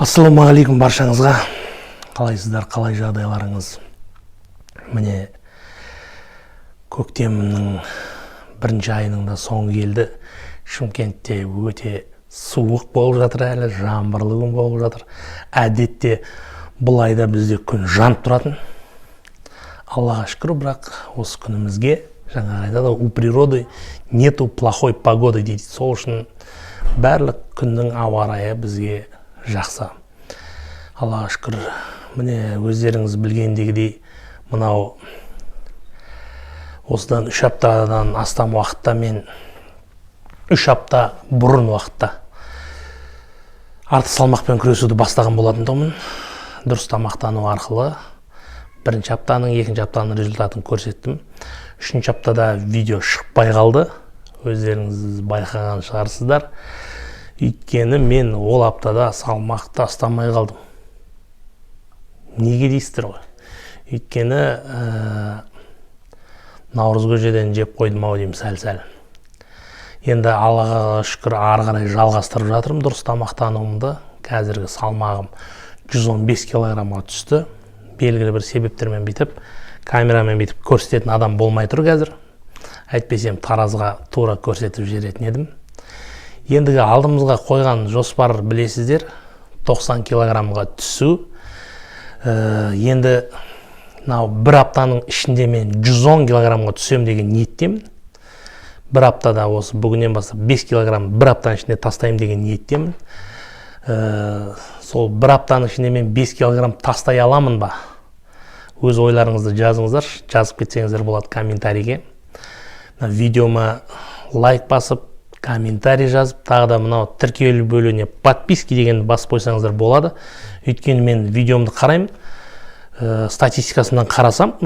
Ассалаумағалейкум баршаңызға! Қалайсыздар, қалай жағдайларыңыз? Міне, көктемнің бірінші айының да соңы келді. Шымкентте өте суық болып жатыр, әлі жаңбырлы күн болып жатыр. Әдетте бұл айда бізде күн жанып тұратын, Аллаға шүкір. Бірақ осы күнімізге, жаңағы айтады ғой, «У природы нету плохой погоды» дейді. Сол үшін барлық күннің ауа райы бізге жақсы, Аллаға шүкір. Міне, өздеріңіз білгендегідей, мынау осыдан 3 аптадан астам уақытта, мен 3 апта бұрын уақытта артық салмақпен күресуді бастаған болатын тұғынмын дұрыс тамақтану арқылы. Бірінші аптаның, екінші аптаның результатын көрсеттім. Үшінші аптада видео шықпай қалды, өздеріңіз байқаған шығарсыздар. Өйткені мен ол аптада салмақ тастамай қалдым. Неге дейсіздер ғой? Өйткені наурыз көжеден жеп қойдым ау деймін сәл сәл енді Аллаға шүкір, ары қарай жалғастырып жатырмын дұрыс тамақтануымды. Қазіргі салмағым 115 килограммға түсті. Белгілі бір себептермен бүйтіп камерамен бүйтіп көрсететін адам болмай тұр қазір, әйтпесем таразға тура көрсетіп жіберетін едім. Ендігі алдымызға қойған жоспар, білесіздер, 90 килограммға түсу. Енді мынау бір аптаның ішінде мен 110 килограммға түсемін деген ниеттемін. Бір аптада, осы бүгіннен бастап 5 килограмм бір аптаның ішінде тастаймын деген ниеттемін. Сол бір аптаның ішінде мен 5 килограмм тастай аламын ба? Өз ойларыңызды жазыңыздар, жазып кетсеңіздер болады комментарийге. Мына видеома лайк басып, комментарий жазып, тағы да мынау тіркелу бөлігіне «подписки» дегенді басып қойсаңыздар болады. Өйткені мен видеомды қараймын, статистикасынан қарасам,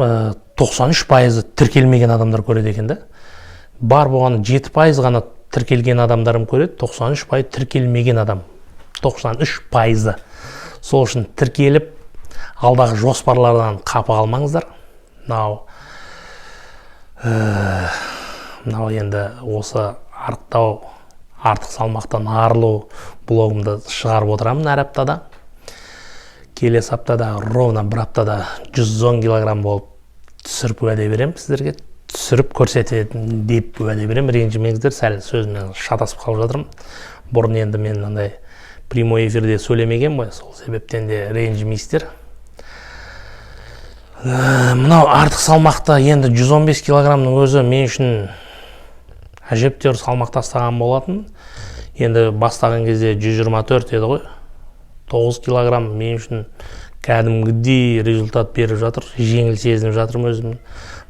93%-ы тіркелмеген адамдар көреді екен да. Бар болғаны 7% ғана тіркелген адамдарым көреді, 93% тіркелмеген адам, 93%-ы. Сол үшін тіркеліп, алдағы жоспарлардан қапы қалмаңыздар. Мынау енді осы арықтау, артық салмақтан арылу блогымды шығарып отырамын әр аптада. Келесі аптада, ровно бір аптада 110 килограмм болып түсіріп уәде беремін сіздерге, түсіріп көрсететін деп уәде беремін. Ренжімеңіздер, сәл сөзімнен шатасып қалып жатырмын. Бұрын енді мен мынандай прямой эфирде сөйлемеген ғой, сол себептен де ренжімейсіздер. Мынау артық салмақта енді 115 килограммның өзі мен үшін әжептәуір салмақ тастаған болатын. Енді бастаған кезде 124 еді ғой, 9 килограмм мен үшін кәдімгідей результат беріп жатыр. Жеңіл сезініп жатырмын өзім.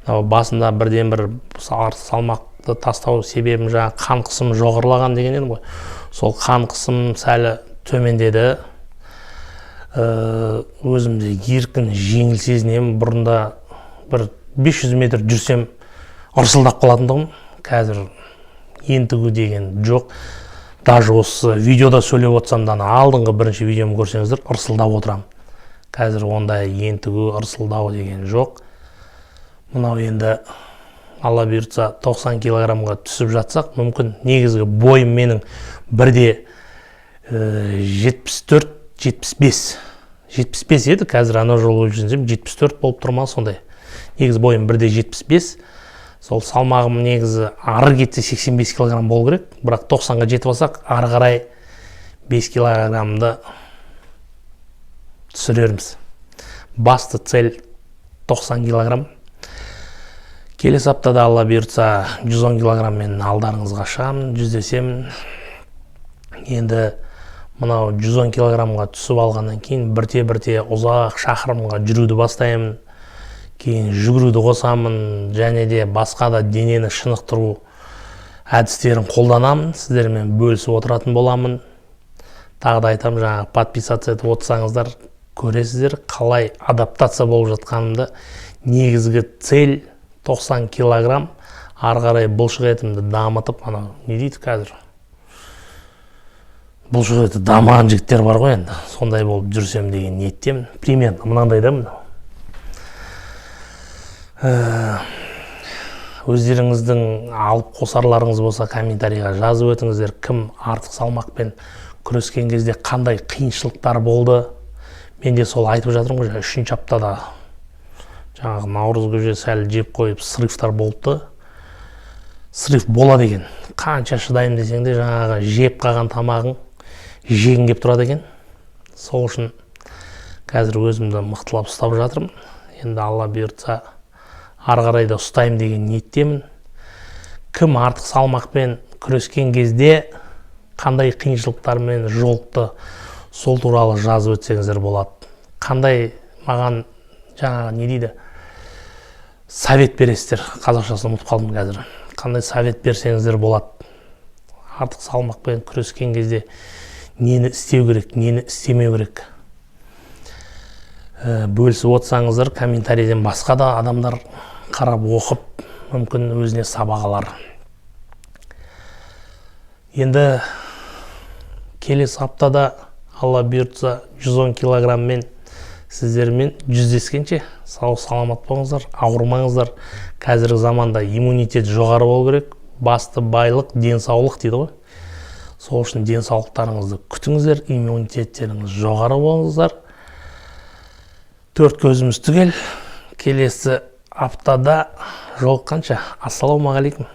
Мынау басында бірден бір артық салмақты тастау себебім жаңағы қан қысымы жоғарылаған деген едім ғой. Сол қан қысым сәл төмендеді. Өзімді еркін, жеңіл сезінемін. Бұрында бір 500 метр жүрсем, ырсылдап қалатын тұғым, қазір ентігу деген жоқ. Даже осы видеода сөйлеп отырсам да, ана алдыңғы бірінші видеомды көрсеңіздер, ырсылдап отырамын. Қазір ондай ентігу, ырсылдау деген жоқ. Мынау енді, Алла бұйыртса, 90 килограммға түсіп жатсақ, мүмкін. Негізгі бойым менің бірде 74, 75, 75 еді. Қазір ана жолы өлшенсем, 74 болып тұр ма, сондай. Негізі бойым бірде 75. Сол салмағым негізі ары кетсе 85 килограмм болу керек, бірақ 90-ға жетіп алсақ, ары қарай 5 килограммды түсірерміз. Басты цель 90 килограмм. Келесі аптада, Алла бұйыртса, 110 килограмммен алдарыңызға шығамын, жүздесемін. Енді мынау 110 килограммға түсіп алғаннан кейін бірте бірте ұзақ шақырымға жүруді бастаймын, кейін жүгіруді қосамын және де басқа да денені шынықтыру әдістерін қолданамын, сіздермен бөлісіп отыратын боламын. Тағы да айтамын, жаңағы подписаться етіп отырсаңыздар, көресіздер қалай адаптация болып жатқанымды. Негізгі цель 90 килограмм. Ары қарай бұлшық етімді дамытып, анау не дейді, қазір бұлшық еті дамыған жігіттер бар ғой енді, сондай болып жүрсем деген ниеттемін. Примерно мынандай да мынау. Өздеріңіздің алып қосарларыңыз болса, комментарийға жазып өтіңіздер. Кім артық салмақпен Күрескен кезде қандай қиыншылықтар болды? Мен де сол айтып жатырмын ғой, жаңа үшінші аптада жаңағы наурыз көже сәл жеп қойып, срывтар болыпты. Срыв болады екен, қанша шыдаймын десең де, жаңағы жеп қалған тамағың жегің келіп тұрады екен. Сол үшін қазір өзімді мықтылап ұстап жатырмын. Енді, Алла бұйыртса, ары қарай да ұстаймын деген ниеттемін. Кім артық салмақпен күрескен кезде қандай қиыншылықтармен жолықты, сол туралы жазып өтсеңіздер болады. Қандай маған жаңағы не дейді, совет бересіздер, қазақшасын ұмытып қалдым қазір, қандай совет берсеңіздер болады? Артық салмақпен күрескен кезде нені істеу керек, нені істемеу керек? Бөлісіп отырсаңыздар комментарийден, басқа да адамдар қарап оқып, мүмкін, өзіне сабақ алар. Енді келесі аптада, Алла бұйыртса, 110 килограмммен сіздермен жүздескенше сау саламат болыңыздар, ауырмаңыздар. Қазіргі заманда иммунитет жоғары болу керек. Басты байлық — денсаулық дейді ғой. Сол үшін денсаулықтарыңызды күтіңіздер, иммунитеттеріңіз жоғары болыңыздар. Төрт көзіміз түгел. Келесі аптада жолыққанша, ассалаумағалейкум.